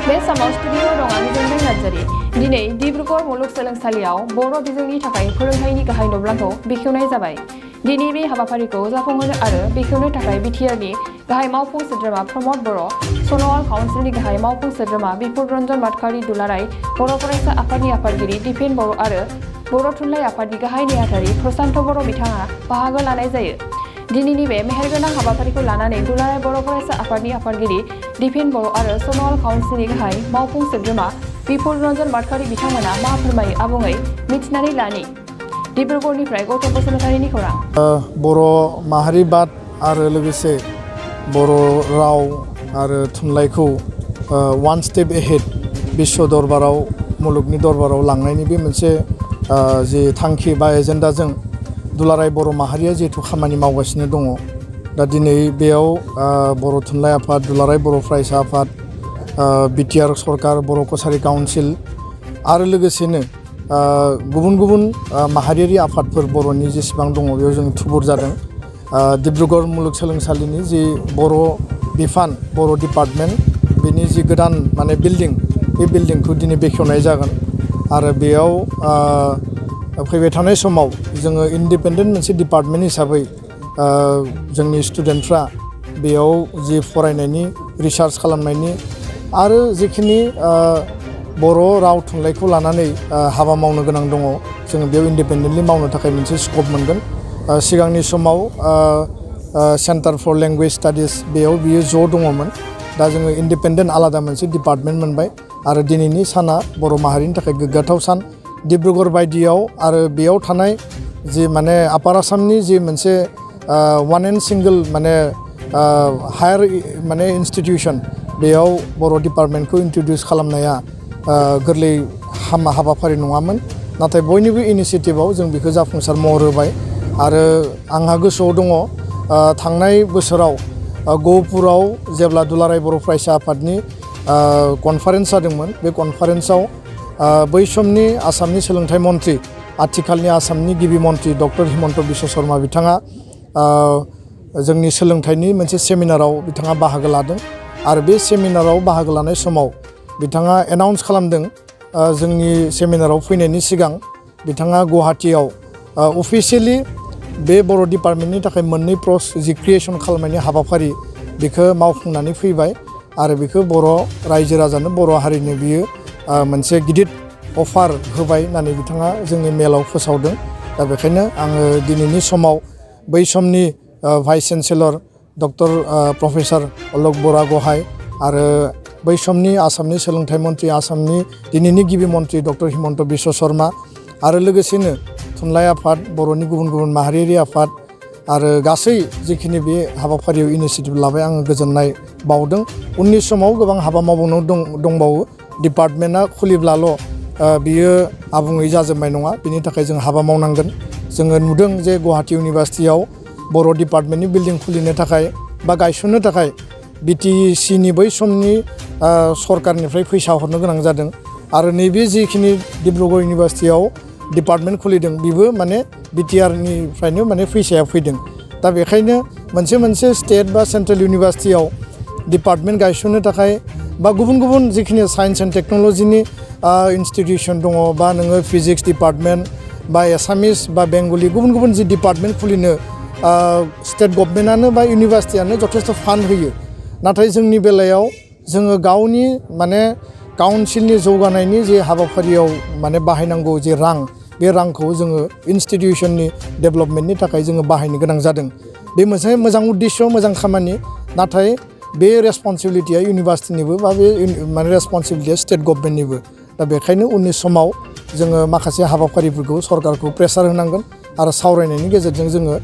बे समाव स्टुडिअ दं आं जोंनि नार्जारि दिनै डिब्रुगड़ मुलुगसोलोंसालियाव बर' बिजोंनि थाखाय फोरोंथायनि गाहाय नब्लांखौ बेखेवनाय जाबाय। दिनै बे हाबाफारिखौ जाफुंहोनो आरो बेखेवनो थाखाय बिटिआरनि गाहाय मावफुं सोद्रोमा प्रमद बर', सन'वाल काउन्सिलनि गाहाय मावफुं सोद्रोमा बिपुल रन्जन मातखारि दुलाराय बर' फरायसा आफादनि आफादगिरि दिपेन बर' आरो बर' थुनलाइ आफादनि गाहाय नेहाथारि प्रसान्त बर' बिथाङा बाहागो लानाय जायो। दिनैनि बे मेहेरगोनां हाबाफारिखौ लानानै दुलाराय बर' फरायसा आफादनि आफादगिरि दिपेन बर' आरो सन'वाल काउन्सिलनि गाहाय मावफुं सोद्रोमा बिपुल रन्जन मातखारि बिथांमोना मा फोरमायो आबुङै मिथिनानै लानि। डिब्रुगड़निफ्राय गौतम बसुमतारीनि खौरां। बर' माहारिबाद आरो लोगोसे बर' राव आरो थुनलाइखौ वान स्टेप एहेड विश्व दरबाराव मुलुगनि दरबाराव लांनायनि बे मोनसे जि थांखि बा एजेन्डाजों दुलाराय बर' माहारिया जिहेतु खामानि मावगासिनो दङ। दा दिनै बेयाव बर' थुनलाइ आफाद, दुलाराय बर' फरायसा आफाद, बिटिआर सरकार, बर' कसारि काउन्सिल आरो लोगोसेनो गुबुन गुबुन माहारियारि आफादफोर बर'नि जेसेबां दङ बेयाव जों थुबुर जादों। डिब्रुगड़ मुलुगसोलोंसालिनि जि बर' बिफान, बर' डिपार्टमेन्ट बेनि जि गोदान माने बिल्डिं, बे बिल्डिंखौ दिनै बेखेवनाय जागोन आरो बेयाव फैबाय थानाय समाव जोङो इन्डिपेन्डेन्ट मोनसे डिपार्टमेन्ट हिसाबै जोंनि स्टुडेन्टफ्रा बेयाव जि फरायनायनि रिसार्च खालामनायनि आरो जिखिनि बर' राव थुनलाइखौ लानानै हाबा मावनो गोनां दङ जोङो बेयाव इन्डिपेन्डेन्टलि मावनो थाखाय मोनसे स्कप मोनगोन। सिगांनि समाव सेन्टार फर लेंगुवेज स्टाडिज बेयाव बियो ज' दङमोन। दा जोङो इन्डिपेन्डेन्ट आलादा मोनसे डिपार्टमेन्ट मोनबाय आरो दिनैनि साना बर' माहारिनि थाखाय गोग्गाथाव सान। डिब्रुगड़ बायदियाव आरो बेयाव थानाय जि माने आपार आसामनि जि मोनसे वान एन्ड सिंगोल माने हायार माने इन्स्टिटिउसन बेयाव बर' डिपार्टमेन्टखौ इन्ट्रडिउस खालामनाया गोरलै हाबाफारि नङामोन। नाथाय बयनिबो इनिसियेटिभआव जों बेखौ जाफुंसार महर होबाय आरो आंहा गोसोआव दङ थांनाय बोसोराव गहपुराव जेब्ला दुलाराय बर' फरायसा आफादनि कनफारेन्स जादोंमोन। बे कनफारेन्सआव बै समनि आसामनि सोलोंथाइ मन्थ्रि, आथिखालनि आसामनि गिबि मन्थ्रि डक्टर हिमन्त बिश्व शर्मा बिथाङा जोंनि सोलोंथाइनि मोनसे सेमिनाराव बिथाङा बाहागो लादों आरो बे सेमिनाराव बाहागो लानाय समाव बिथाङा एनाउन्स खालामदों जोंनि सेमिनाराव फैनायनि सिगां बिथाङा गुवाहाटीयाव अफिसियेलि बे बर' डिपार्टमेन्टनि थाखाय मोननै जि क्रिएसन खालामनायनि हाबाफारि बेखौ मावफुंनानै फैबाय आरो बेखौ बर' रायजो राजानो, बर' हारिनो बियो मोनसे गिदिर अफार होबाय होननानै बिथाङा जोंनि मेलाव फोसावदों। दा बेखायनो आङो दिनैनि समाव बै समनि भाइस चेन्सेलर डक्टर प्रफेसर अलक बरा गहाय आरो बै समनि आसामनि सोलोंथाइ मन्थ्रि, आसामनि दिनैनि गिबि मन्थ्रि डक्टर हिमन्त बिश्व शर्मा आरो लोगोसेनो थुनलाइ आफाद, बर'नि गुबुन गुबुन माहारियारि आफाद आरो गासै जिखिनि बे हाबाफारियाव इनिसियेटिभ लाबाय आङो गोजोननाय बावदों। उननि समाव गोबां हाबा मावबावनो दंबावो। डिपार्टमेन्टआ खुलिब्लाल' बियो आबुङै जाजोबनाय नङा। बिनि थाखाय जों हाबा मावनांगोन। जोङो नुदों जे गुवाहाटी इउनिभारसिटियाव बर' डिपार्टमेन्टनि बिल्डिं खुलिनो थाखाय बा गायसननो थाखाय बिटिसिनि बै समनि सरकारनिफ्राय फैसा हरनो गोनां जादों आरो नैबे जिखिनि डिब्रुगड़ इउनिभारसिटियाव डिपार्टमेन्ट खुलिदों बेबो माने बिटिआरनिफ्रायनो माने फैसाया फैदों। दा बेखायनो मोनसे स्टेट बा सेन्ट्रेल इउनिभारसिटियाव डिपार्टमेन्ट गायसननो थाखाय बा गुबुन गुबुन जिखिनि साइन्स एन्ड टेक्न'लजिनि इन्सटिटिउसन दङ बा नोङो फिजिक्स डिपार्टमेन्ट बा एसामिस बा बेंगलि गुबुन गुबुन जि डिपार्टमेन्ट खुलिनो स्टेट गभर्नमेन्टआनो बा इउनिभारसिटियानो जथेस्थ' फान्ड होयो। नाथाय जोंनि बेलायाव जोङो गावनि माने काउन्सिलनि जौगानायनि जे हाबाफारियाव माने बाहायनांगौ जे रां, बे रांखौ जोङो इन्सटिटिउसननि डेभेलपमेन्टनि थाखाय जोङो बाहायनो गोनां जादों। बे मोनसे मोजां उद्देश्य, मोजां खामानि। नाथाय बे रेसपन्सिबिलिटिया इउनिभारसिटिनिबो बा बे माने रेसपन्सिबिलिटिया स्टेट गभर्नमेन्टनिबो। दा बेखायनो उननि समाव जोङो माखासे हाबाफारिफोरखौ सरकारखौ प्रेसार होनांगोन आरो सावरायनायनि गेजेरजों जोङो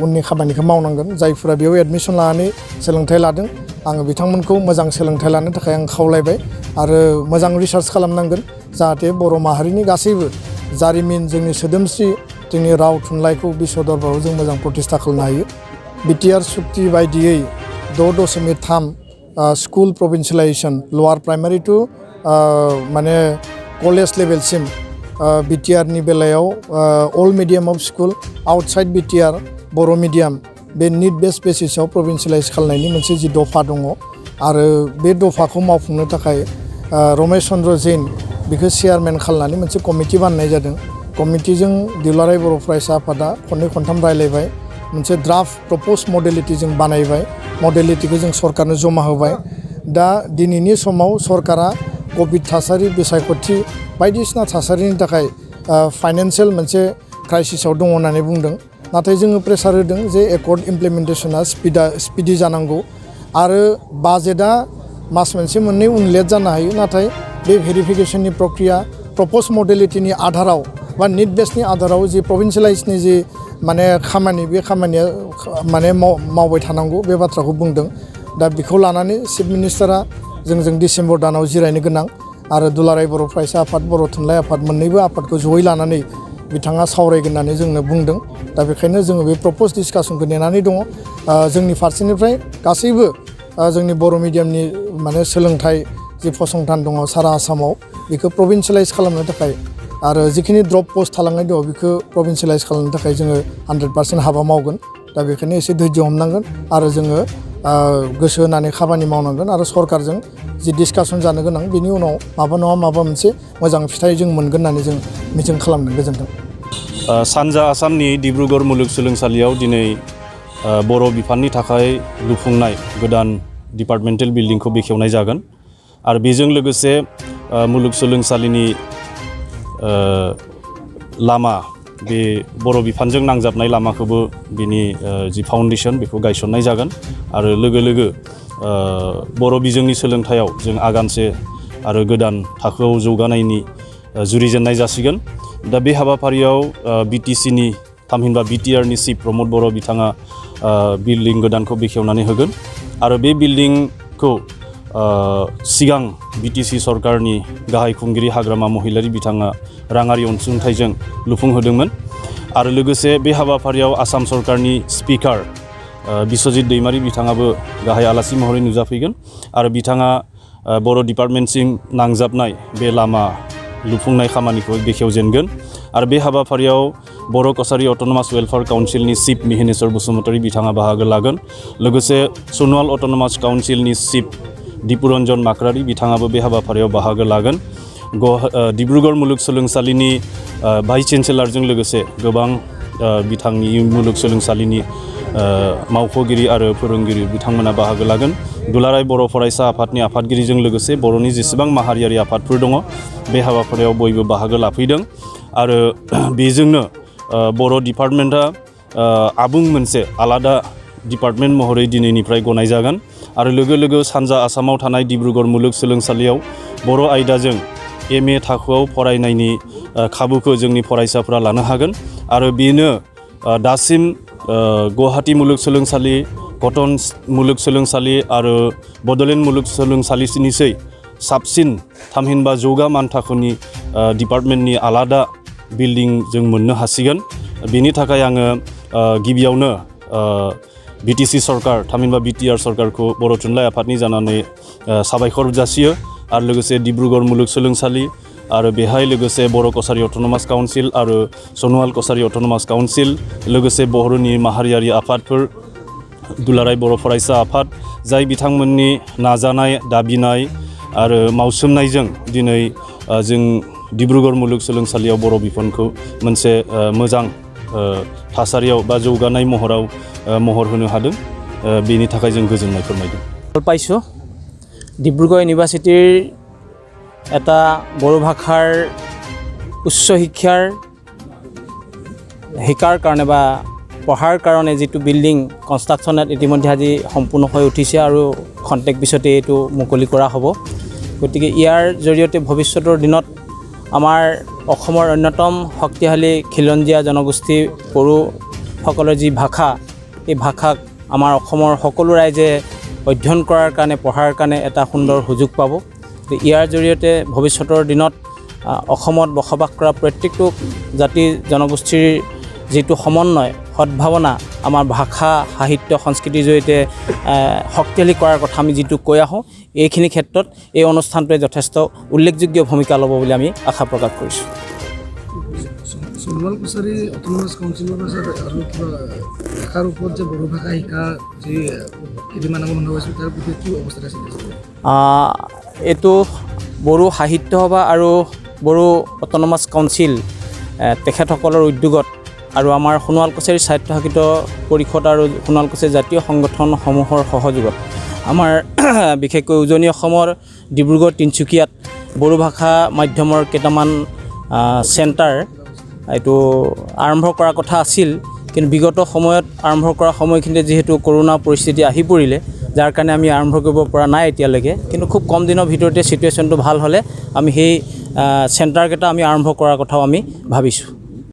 उननि खामानिखौ मावनांगोन। जायफोरा बेयाव एडमिसन लानानै सोलोंथाइ लादों आङो बिथांमोनखौ मोजां सोलोंथाइ लानो थाखाय आं खावलायबाय आरो मोजां रिसार्च खालामनांगोन जाहाथे बर' माहारिनि गासैबो जारिमिन, जोंनि सोदोमस्रि, जोंनि राव थुनलाइखौ बिश्व दरबाराव जों मोजां प्रतिष्ठा खालामनो हायो। बिटिआर सुक्ति बायदियै 6.3 school provincialisation lower primary to माने कलेज लेभेलसिम बिटिआरनि बेलायाव all medium of school outside BTR Boro' medium बे निड बेस बेसिसाव प्रभिन्सियेलाइज खालामनायनि मोनसे जि दफा दङ आरो बे दफाखौ मावफुंनो थाखाय रमेश चन्द्र जैन बेखौ चेयारमेन खालामनानै मोनसे कमिटि बानायनाय जादों कमिटिजों दुलाराय बर' फरायसा आफादा खननै खनथाम रायलायबाय मोनसे ड्राफ्ट प्रप'ज मडेलिटि जों बानायबाय मडेलिटिखौ जों सरकारनो जमा होबाय दा दिनैनि समाव सरकारा कभिड थासारि बिसायख'थि बायदिसिना थासारिनि थाखाय फाइनान्सियेल मोनसे क्राइसिसाव दङ होननानै बुंदों नाथाय जोङो प्रेसार होदों जे एकर्ड इमप्लिमेन्टेसना स्पिडि जानांगौ आरो बाजेटआ मास मोनसे मोननै उन लेट जानो हायो नाथाय बे भेरिफिकेसननि प्रक्रिया प्रप'ज मडेलिटिनि आधाराव बा निड बेसनि आधाराव जि प्रभिन्सियेलाइजनि जि माने खामानि बे खामानिया माने मावबाय थानांगौ बे बाथ्राखौ बुंदों दा बेखौ लानानै चिफ मिनिस्टारा जों डिसेम्बर दानाव जिरायनो गोनां आरो दुलाराय बर' फरायसा आफाद बर' थुनलाइ आफाद मोननैबो आफादखौ जयै लानानै बिथाङा सावरायगोन होननानै जोंनो बुंदों दा बेखायनो जोङो बे प्रप'ज डिसकासनखौ नेनानै दङ जोंनि फारसेनिफ्राय गासैबो जोंनि बर' मिडियामनि माने सोलोंथाइ जि फसंथान दङ सारा आसामाव बेखौ प्रभिन्सियेलाइज खालामनो थाखाय आरो जिखिनि ड्रप पस्ट थालांनाय दङ बेखौ प्रभिन्सियेलाइज खालामनो थाखाय जोङो 100% हाबा मावगोन दा बेखायनो एसे धैर्य हमनांगोन आरो जोङो गोसो होनानै खामानि मावनांगोन आरो सरकारजों जि डिसकासन जानो गोनां बेनि उनाव माबा नङा माबा मोनसे मोजां फिथाइ जों मोनगोन होननानै जों मिजिं खालामदों गोजोन्थों सानजा आसामनि डिब्रुगड़ मुलुगसोलोंसालियाव दिनै बर' बिफाननि थाखाय लुफुंनाय गोदान डिपार्टमेन्टेल बिल्डिंखौ बेखेवनाय जागोन आरो बेजों लोगोसे मुलुगसोलोंसालिनि लामा बे बर' बिफानजों नांजाबनाय लामाखौबो बिनि जि फाउन्डेसन बेखौ गायसननाय जागोन आरो लोगो लोगो बर' बिजोंनि सोलोंथायाव जों आगानसे आरो गोदान थाखोआव जौगानायनि जुरिजेननाय जासिगोन दा बे हाबाफारियाव बिटिसिनि थामहिनबा बिटिआरनि चिफ प्रमद बर' बिथाङा बिल्डिं गोदानखौ बेखेवनानै होगोन आरो बे बिल्डिंखौ सिगां बिटिसि सरकारनि गाहाय खुंगिरि हाग्रामा महिलारि बिथाङा राङारि अनसुंथाइजों लुफुंहोदोंमोन आरो लोगोसे बे हाबाफारियाव आसाम सरकारनि स्पिकार बिश्वजित दैमारी बिथाङाबो गाहाय आलासि महरै नुजाफैगोन आरो बिथाङा बर' डिपार्टमेन्टसिम नांजाबनाय बे लामा लुफुंनाय खामानिखौ बेखेवजेनगोन आरो बे हाबाफारियाव बर' कसारि अट'नमास वेलफेयार काउन्सिलनि चिफ मिहिनेश्वर बसुमतारी बिथाङा बाहागो लागोन लोगोसे सनवाल अट'नमास काउन्सिलनि चिफ दिपुरन्जन माक्रारी बिथाङाबो बे हाबाफारियाव बाहागो लागोन डिब्रुगड़ मुलुगसोलोंसालिनि भाइस चेन्सेलारजों लोगोसे गोबां बिथांनि मुलुगसोलोंसालिनि मावख'गिरि आरो फोरोंगिरि बिथांमोना बाहागो लागोन दुलाराय बर' फरायसा आफादनि आफादगिरिजों लोगोसे बर'नि जेसेबां माहारियारि आफादफोर दङ बे हाबाफारियाव बयबो बाहागो लाफैदों आरो बेजोंनो बर' डिपार्टमेन्टआ आबुं मोनसे आलादा डिपार्टमेन्ट महरै दिनैनिफ्राय गनाय जागोन आरो लोगो लोगो सानजा आसामाव थानाय डिब्रुगड़ मुलुगसोलोंसालियाव बर' आयदाजों MA थाखोआव फरायनायनि खाबुखौ जोंनि फरायसाफोरा लानो हागोन आरो बेनो दासिम गुवाहाटी मुलुगसोलोंसालि कटन मुलुगसोलोंसालि आरो बड'लेण्ड मुलुगसोलोंसालिनिसै साबसिन थामहिनबा जौगा मान थाखोनि डिपार्टमेन्टनि आलादा बिल्डिं जों मोननो हासिगोन बेनि थाखाय आङो गिबियावनो बिटिसि सरकार थामहिनबा बिटिआर सरकारखौ बर' थुनलाइ आफादनि जानानै साबायखर जासियो आरो लोगोसे डिब्रुगड़ मुलुगसोलोंसालि आरो बेहाय लोगोसे बर' कसारि अट'नमास काउन्सिल आरो सनवाल कसारि अट'नमास काउन्सिल लोगोसे बर'नि माहारियारि आफादफोर दुलाराय बर' फरायसा आफाद जाय बिथांमोननि नाजानाय दाबिनाय आरो मावसोमनायजों दिनै जों डिब्रुगड़ मुलुगसोलोंसालियाव बर' बिफानखौ मोनसे मोजां थासारियाव बा जौगानाय महर होनो हादों बेनि थाखाय जों गोजोननाय फोरमायदों पाइছোঁ ডিব্ৰুগড় ইউনিভাৰ্চিটিৰ এটা বড়ো ভাষাৰ উচ্চ শিকাৰ কাৰণে বা পঢ়াৰ কাৰণে যিটো বিল্ডিং কনষ্ট্ৰাকশ্যনত ইতিমধ্যে আজি সম্পূৰ্ণ হৈ উঠিছে আৰু খন্তেক পিছতে এইটো মুকলি কৰা হ'ব গতিকে ইয়াৰ জৰিয়তে ভৱিষ্যতৰ দিনত আমাৰ অসমৰ অন্যতম শক্তিশালী খিলঞ্জীয়া জনগোষ্ঠী বড়োসকলৰ যি ভাষা এই ভাষাক আমাৰ অসমৰ সকলো ৰাইজে অধ্যয়ন কৰাৰ কাৰণে পঢ়াৰ কাৰণে এটা সুন্দৰ সুযোগ পাব ইয়াৰ জৰিয়তে ভৱিষ্যতৰ দিনত অসমত বসবাস কৰা প্ৰত্যেকটো জাতি জনগোষ্ঠীৰ যেটো সমন্বয় সদ্ভাৱনা আমাৰ ভাষা সাহিত্য সংস্কৃতিৰ জৰিয়তে শক্তিশালী কৰাৰ কথা আমি যেটো কৈ আহোঁ এইখিনি ক্ষেত্ৰত এই অনুষ্ঠানটোৱে যথেষ্ট উল্লেখযোগ্য ভূমিকা ল'ব বুলি আমি আশা প্ৰকাশ কৰিছোঁ সোণোৱালকুছাৰী অট'নমাছ কাউন্সিলৰ আৰু কিবা ভাষাৰ ওপৰত যে বড়ো ভাষা শিকা যি কেইদিনমান আগত বন্ধ হৈছিল তাৰ প্ৰতি কি অৱস্থাত আছিল? এইটো বড়ো সাহিত্য সভা আৰু বড়ো অট'নমাছ কাউন্সিল তেখেতসকলৰ উদ্যোগত আৰু আমাৰ সোণোৱালকুছাৰী স্বায়ত্তশাসিত পৰিষদ আৰু সোণোৱালকুছাৰী জাতীয় সংগঠনসমূহৰ সহযোগত আমাৰ বিশেষকৈ উজনি অসমৰ ডিব্ৰুগড় তিনিচুকীয়াত বড়ো ভাষা মাধ্যমৰ কেইটামান চেণ্টাৰ এইটো আৰম্ভ কৰাৰ কথা আছিল, কিন্তু বিগত সময়ত আৰম্ভ কৰা সময়খিনিতে যিহেতু কৰোণা পৰিস্থিতি আহি পৰিলে, যাৰ কাৰণে আমি আৰম্ভ কৰিব পৰা নাই এতিয়ালৈকে। কিন্তু খুব কম দিনৰ ভিতৰতে ছিটুৱেশ্যনটো ভাল হ'লে আমি সেই চেণ্টাৰকেইটা আমি আৰম্ভ কৰাৰ কথাও আমি ভাবিছোঁ।